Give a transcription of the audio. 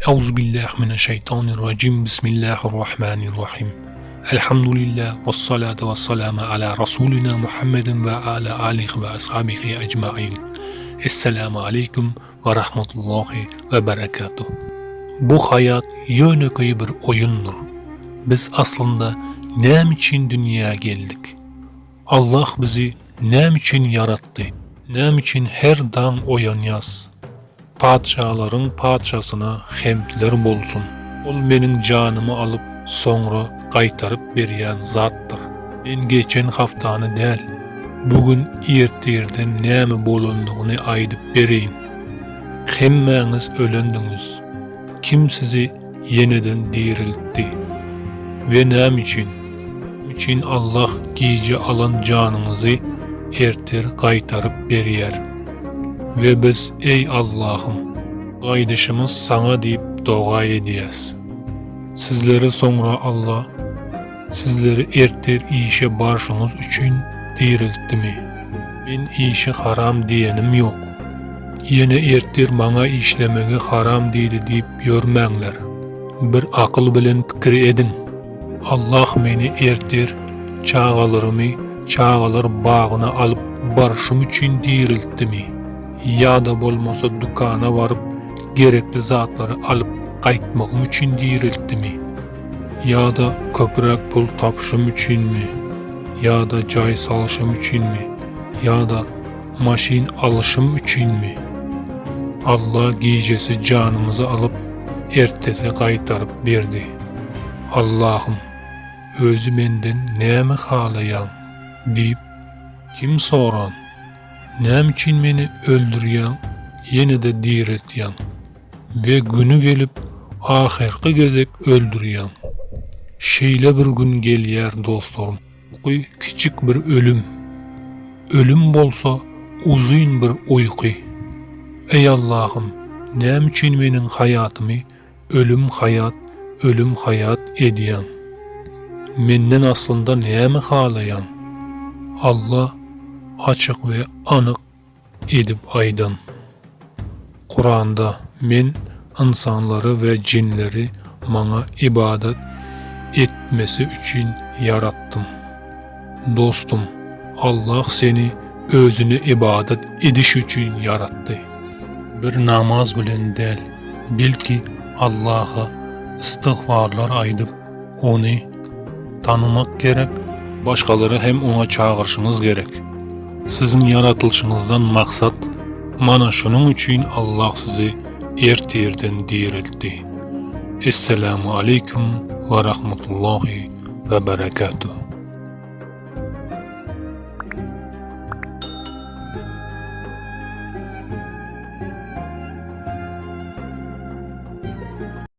Euzubillahi mineşşeytanirracim. Bismillahirrahmanirrahim. Elhamdülillah ve salatu ve selamu ala Resulina Muhammedin ve ala alihi ve ashabihi ecmain. Esselamu aleyküm ve rahmetullahi ve berekatuh. Bu hayat ýönekeý bir oýundyr. Biz aslynda näme üçin dünýä geldik? Allah bizi näme üçin ýaratdy? Näme üçin her daň oýanýas? Patyşalaryň patyşasyna hemdler bolsun! Ol meniň janymy alyp, soňra gaýtaryp berýän zatdyr. Men geçen haftany däl, bu gün ertirden näme bolandygyny aýdyp bereýin. Hemmäňiz ölendiňiz. Kim sizi ýeneden diriltdi? We näme üçin? Üçin Allah gije alan janyňyzy ertir gaýtaryp berýär. We biz eý Allahym, gaýdyşymyz saňa diýip doga edýäs. Sizleri soňra Allah sizleri ertir işe barşyňyz üçin diriltdimi? Men işi haram diýenim ýok. Ýene ertir maňa işlemegi haram diýdi diýip ýörmäňler. Bir akyl bilen pikir ediň. Allah meni ertir çagalarymy çagalar bagyna alyp barşym üçin diriltdimi? Ýa-da bolmasa dükana baryp gerekli zatlary alyp gaýtmagym üçin diriltdimi? Ýa-da köpräk pul tapyşym üçinmi? Ýa-da jaý salşym üçinmi? Ýa-da maşyn alyşym üçinmi? Allah gijesi janymyzy alyp, ertesi gaýtaryp berdi. Allahym, özi menden näme halaýaň? diýip, kim soran? Näme üçin meni öldürýäň, ýene-de direltýäň we güni gelip ahyrky gezek öldürýäň? Şeýle bir gün gelýär dostlarym. Uky kiçjik bir ölüm. Ölüm bolsa uzyn bir uýky. Eý Allahym, näme üçin meniň haýatymy ölüm-haýat, ölüm-haýat edýäň? Menden aslynda näme halaýaň? Allah açyk we anyk edip aýdan. Kuranda Men ynsanlary we jinleri maňa ybadat etmesi üçin ýaratdym. Dostum, Allah seni özüne ybadat ediş üçin ýaratdy. Bir namaz bilen däl, belki Allaha istygfarlar aýdyp, Ony tanymak gerek, başgalary hem Oňa çagyryşyňyz gerek. Siziň ýaratylyşyňyzdan maksat, mana şunuň üçin Allah sizi ertirden direltdi. Esselamu aleýkum we rahmetullahi we berekatuh.